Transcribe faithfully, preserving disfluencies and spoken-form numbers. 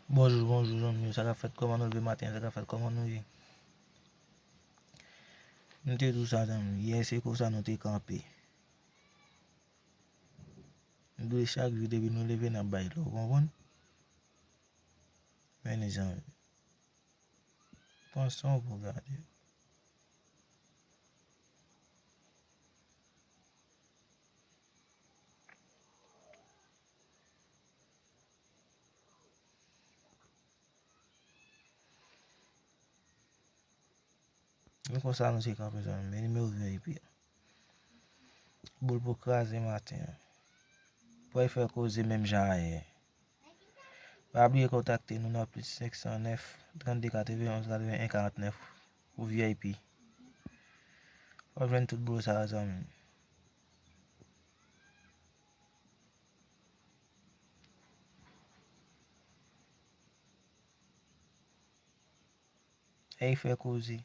Bonjou, bonjou, zanmi yo. Sa k ap fèt? Kòman nou leve maten an? Sa k ap fèt? Kòman nou ye? M te di w sa, zanmi. Yè, se konsa nou te kanpe. M dwe chak jou, depi nou leve, n ap bay love, w konprann? Men, mezanmi, panse w pou gade. Men konsa nou se kanpe, zanmi. Men nimewo V I P a. Boul pou kraze maten an. Pral fè koze menm jan a yè. Pa bliye kontakte nou nan plis senk san nèf, trannde katreven onz katreven en karant nèf pou V I P. W ap jwenn tout boul sa a, zanmi. Ey, fè koze.